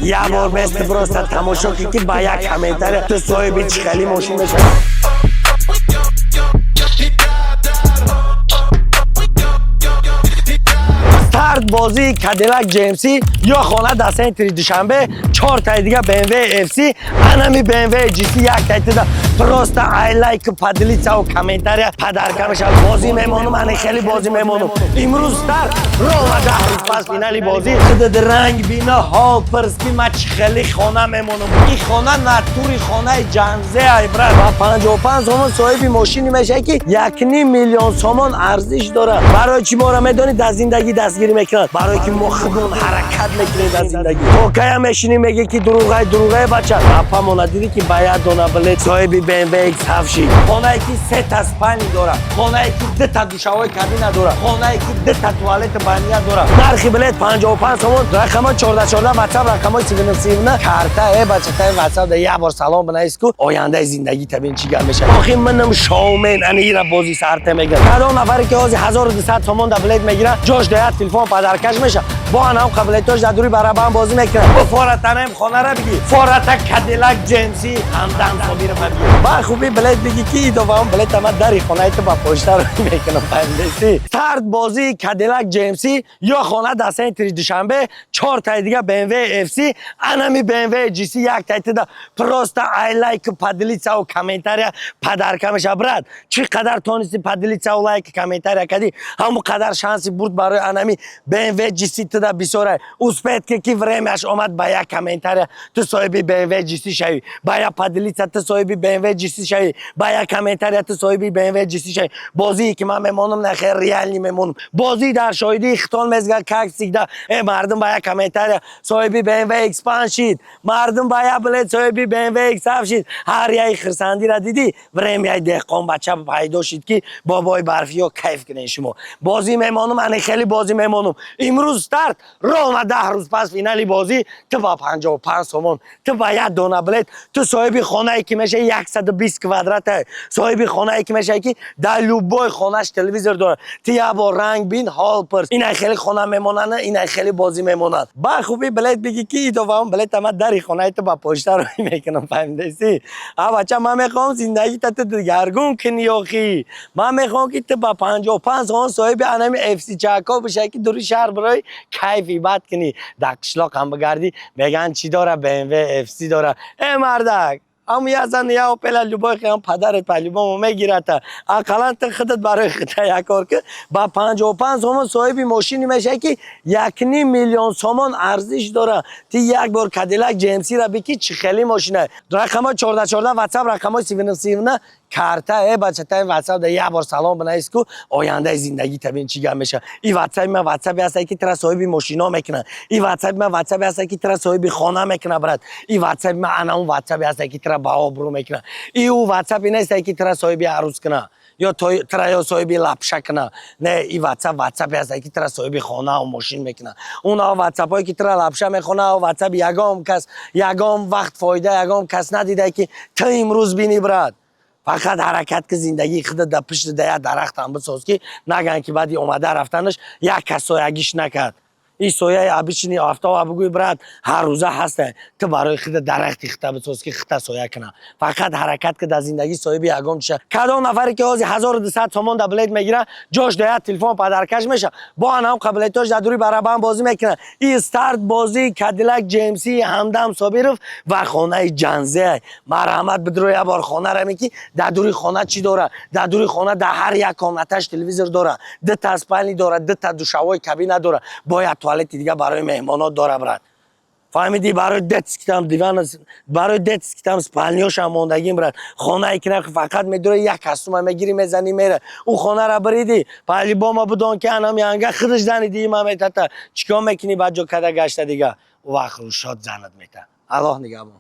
Як бор бест, просто тамошо ки, ки ба як комментария ту соҳиби чӣ хели мошин мешавӣ. Старт бозии Кадиллак GMC ё хона дар центри Душанбе, чортаи дига BMW FC, анами BMW GC як тайда. Просто ай лайк, поделиться комментария подарка мешавад. Бозӣ мемонум, ани хеле бозӣ мемонум. Имрӯз старт ровно 10 рӯз пас финали бозӣ. Худат ранг бина, ҳол пирс, ки ма чӣ хеле хона мемонум. Ин хона натури хонаи ҷанзе ай, брат. Ба 55 сомон соҳиби мошине мешавӣ, ки 1,5 миллион сомон арзиш дорад. Барои чӣ моро, медонӣ, дар зиндагӣ дастгирӣ мекунанд? Барое ки мо худмон ҳаракат мекунем дар зиндагӣ. То кая мешинӣ, мегӣ, ки дурӯғай, дурӯғай, бача? Апамона дидӣ, ки ба як дона билет соҳиби BMW X7 шид. Хонае, ки сета спальни дорад, хонае, ки дута душевой кабина дорад, хонае, ки дута туалети баня дорад. Нархи билет 55 сомон, рақамҳои 14 14 ватсап, рақамҳои 39 39 карта. Э бачатаи, ватсап да як бор салом бинавис ку, ояндаи зиндагӣ табин чӣ гап мешавад. Охи манам шоумен, ани ира бози сарте мегирам. Кадом нафаре, ки ҳозир 1200 сомон да билет мегирад, ҷош да як телефон подаркаш меша. Бо анам қабилетош дар дури барабан бозӣ мекунад. Бо форатанаем хонара биги, фората Кадиллак GMC Ҳамдам Собирова биги. Ба хуби билет биги, ки идоваам билета ма дари хонаи ту ба почта рӯй мекунам, фаҳмидеси? Старт бозии Кадиллак GMC ё хона дар центри Душанбе, чортаи дига BMW FC, анами BMW GC як тайтида. Просто ай лайк, поделиться комментария подарка меша, брат. Чӣ қадар тонисти поделиться, лайк, комментария кардӣ, ҳамон қадар шанси бурд барои анами BMW GC туда бисёра. Успеть ки времяш омад. Ба як комментария ту соҳиби BMW GC шавӣ, ба як поделиться ту соҳиби BMW GC шавӣ, ба як комментария ту соҳиби BMW GC шавӣ. Бозие, ки ман мемонам, нахер, реальный мемонам. Бозӣ дар шоҳидии хитон мезга, как всегда. Э мардум ба як комментария соҳиби BMW X5 шид, мардум ба як билет соҳиби BMW X7 шид. Ҳар яи хирсандира дидӣ, времяи деҳқон бача пайдо шид, ки бобои барфиё кайф кунед шумо. Бозӣ мемонам, ани хеле бозӣ мемонам. Имрӯз старт ровно 10 рӯз пас финали бозӣ. Ту ба 55 сомон, ту ба як дона билет, ту соҳиби хонае, ки мешавӣ 120 квадрата, соҳиби хонае, ки мешавӣ, ки дар любой хонаш телевизор дорад. Ту як бор ранг бин, ҳол пирс. Инай хеле хона мемонанд, инай хеле бозӣ мемонанд. Ба хуби билет биги, ки идоваам билета ма дари хонаи ту ба почта рӯй мекунам, фаҳмидеси? А бача, ман мехоҳам зиндагита ту дигаргун кунӣ. Охи ман мехоҳам, ки ту ба 55 сомон соҳиби анами FC чако бишавӣ, ки дури шаҳр бирои, кайфи бад кунӣ, дар қишлоқ ҳам бигардӣ, мегӯянд, чӣ дора? BMW FC дора. Э мардак, ҳам я зан, я опела, любой хиам падарат по-любому мегирата. Ақаллан ту худат барои хита як кор ки, ба 55 сомон соҳиби мошине мешавӣ, ки 1,5 миллион сомон арзиш дорад. Ти як бор Кадиллак GMC ра бики, чӣ хели мошина. Рақамҳои 14 14 ватсап, рақамҳои 39 39 карта. Э бачатаи, ватсап да як бор салом бинавис ку, ояндаи зиндагӣ табин чӣ гап мешавад. И ватсапи ман ватсапе ҳаста, ки тира соҳиби мошино мекунад. И ватсапи ман ватсапе ҳаста, ки тира соҳиби хона мекунад, брат. И ватсапи ман ана он ватсапе ҳаста, ки тира ба обрӯ мекунад. И ӯ ватсапе неста, ки тира соҳиби арӯз кунад ё тира ё соҳиби лапша кунад. Не, и ватсап ватсапе ҳаста, ки тира соҳиби хонаву мошин мекунад. Уна ватсапҳое, ки тира лапша мехона, ватсап ягон кас ягон вақт фоида ягон кас надида, ки ту имрӯз бини, брат. Фақат ҳаракат ки, зиндагии худат дар пишти да як дарахтам бисоз, ки наган, ки баъди омада рафтанаш як кас соягиш накард. И сояи обычный офтоб, бугӯй, брат, ҳар рӯза ҳаста. Ту барои худа дарахти хита бисоз, ки хита соя кунад. Фақат ҳаракат ки, дар зиндагӣ соҳиби ягон чиша. Кадом нафаре, ки ҳозир 1200 сомон да билет мегирад, ҷош да як телефон подаркаш меша. Бо анам қабилетош дар дури барабан бозӣ мекунад. И старт бозии Кадиллак GMC, Ҳамдам Собиров ва хонаи ҷанзе. Марҳамат, бидро, як бор хонара меки, дар дури хона чӣ дорад. Дар дури хона дар ҳар як комнаташ телевизор дорад, дута спальни дорад, дута душевой кабина дорад, бояд туалети дига барои меҳмонот дора, брат, фаҳмидӣ? Барои детскитам диван, барои детскитам спальнёшам мондагим, брат. Хонае ки фақат медура, як костюма мегирӣ, мезанӣ, мера. Ӯ хонара биридӣ, по-любому будон, ки анам янга худаш зани дима метата. Чикор мекунӣ? Ба ҷо када гашта дига, ӯ вақт рӯшод занат мета. Аллоҳ нигаҳбон.